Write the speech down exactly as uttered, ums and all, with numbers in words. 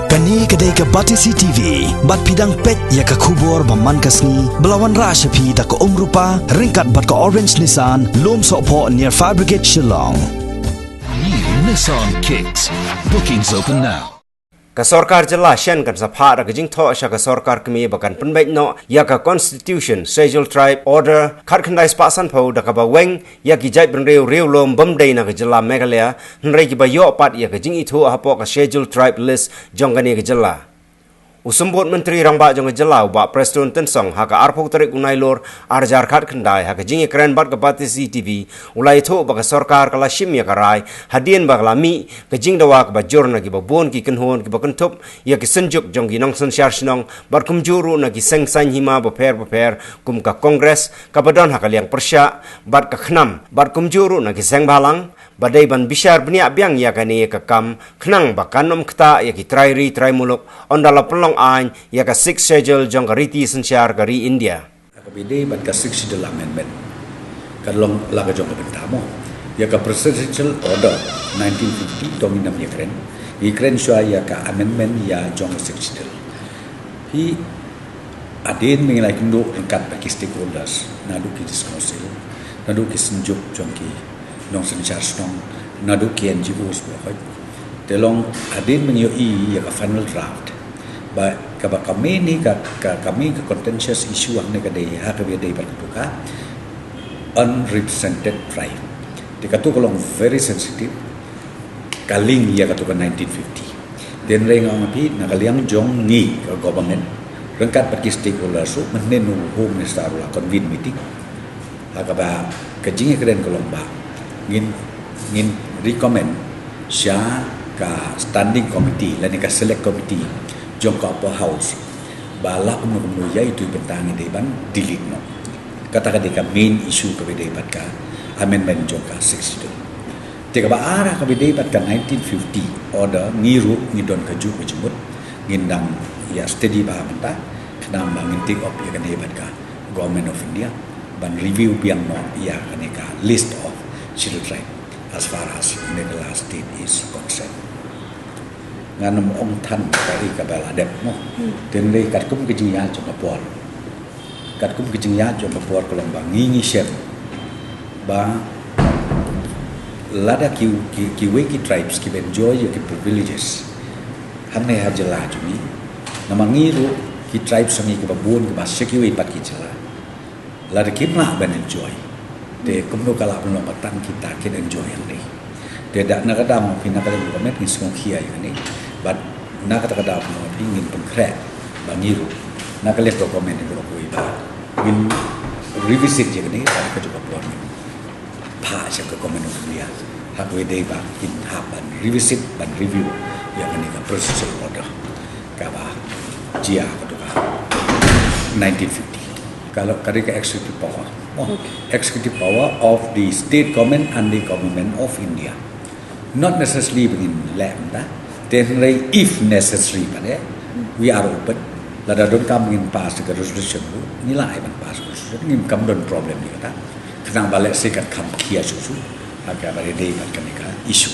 Kane ka dei ka Batesi T V, bad phi dang peit ïa ka khubor ba man ka sngi, ba la wanrah sha phi da ka Umrupa, ryngkat bad ka Orange Nissan, Lumsohphoh near Fire Brigade Shillong. New Nissan Kicks. Bookings open now. Ka sorkar jylla shen kan sa phah da ka jingthoh sha ka sorkar kmie ba kan pynbeit noh ïa ka Constitution Schedule Tribe Order khatkhyndai spah sanphew da kaba weng ïa ki jaitbynriew riewlum bym dei na ka jylla Meghalaya, hynrei kiba ïoh pat ïa ka jingithuh hapoh ka Schedule Tribe List jong kane ka jylla. U Symbud Myntri Rangbah jong ka jylla u Bah Prestone Tynsong ha ka arphew tarik u Nailur arhajar khatkhyndai ha ka jingïakren bad ka Batesi T V u la ïathuh ba ka sorkar ka la shim ïa ka rai hadien ba ka la mih ka jingdawa kaba jur na kiba bun ki kynhun kiba kynthup ïa ki synjuk jong ki nongsynshar shnong bad kumjuh ruh na ki seng saiñ hima bapher bapher kum ka Congress kaba don ha ka liang pyrshah bad ka KHNAM bad kumjuh ruh na ki seng bhalang ba dei ban bishar bniah biang ïa kane ka kam khnang ba kan ym ktah ïa ki trai ri trai muluk ynda la pynlong aiñ ïa ka Sixth Schedule jong ka riti synshar ka ri India. Ka bidei bad ka Sixth Schedule Amendment ka long la ka jong ka bynta mo ïa ka Presidential Order nineteen fifty to ngin ym ïakren, ïakren shuwa ïa ka amendment ïa jong ka Sixth Schedule. Hi hadien ba ngi la ïakynduh ryngkat bad ki stakeholders naduh ki District Council, naduh ki synjuk jong ki nongsynshar shnong, naduh ki N G Os ba hoi. Te long hadien ba ngi ïohi ïa ka final draft ba kaba ka main hi ka, ka, ka main ka contentious issue hangne ka dei ha kaba ïadei bad katu ka unrepresented tribe. Te katu ka long very sensitive, ka link ïa katu ka nineteen fifty. Te hynrei nga ong ïa phi na ka liang jong ngi ka government ryngkat bad ki stakeholders ruh, mynhynnin u Home Minister u la convene meeting ha kaba ka jingïakren ka long ba ngin, ngin recommend sha ka standing committee lane ka select committee jong ka Upper House ba la kumno kumno ïa itu i bynta ngi dei ban delete noh. Kata ka dei ka main issue kaba dei bad ka amendment jong ka Sixth Schedule. Te kaba ar ha kaba dei bad ka nineteen fifty order, ngi ruh ngi don kajuh ka jingmut, ngin dang ïa study bha mynta, khnang ba ngin take up ïa kane bad ka Government of India ban review biang noh ïa kane ka list of Scheduled Tribe as far as Meghalaya state is concerned. Ngan ym ong than kaei kaba la dep mo. Te hynrei katkum ka jingïaid jong ka por, katkum ka jingïaid jong ka por ka long ba ngi ngi shem ba lada ki, ki, kiwei ki tribes kiba enjoy ïa ki privileges hangne ha jylla jong ngi, namar ngi ruh ki tribes jong ngi kiba bun kiba sha kiwei pat ki jylla, lada kim lah ban enjoy, te kumno ka lah ban long ba tang kita kin enjoy hangne. Te da na ka daw ma phi na ka liang ka government ngin sngewkhia ïa kane. Bad na kata ka daw ma phi ngin pynkhreh ba ngi ruh na ka liang ka government ngi ruh kawei ba ngin revisit ïa kane, bad ka juh ka por ngin phah sha ka Government of India ha kaba dei ba kin hap ban revisit, ban review ïa kane ka presidential order kaba jia katu ka nineteen fifty. Ka long ka dei ka executive power. Oh, executive power of the state government and the Government of India. Not necessarily ba ngin leh mynta. Te hynrei if necessary pat, eh, we are open. Lada donkam ngin pass ka resolution ruh, ngi lah ai ban pass ka resolution, ngim kam don problem ïa kata. Khnang ba lehse kan kham khia shuh shuh ha kaba dei bad kane ka issue.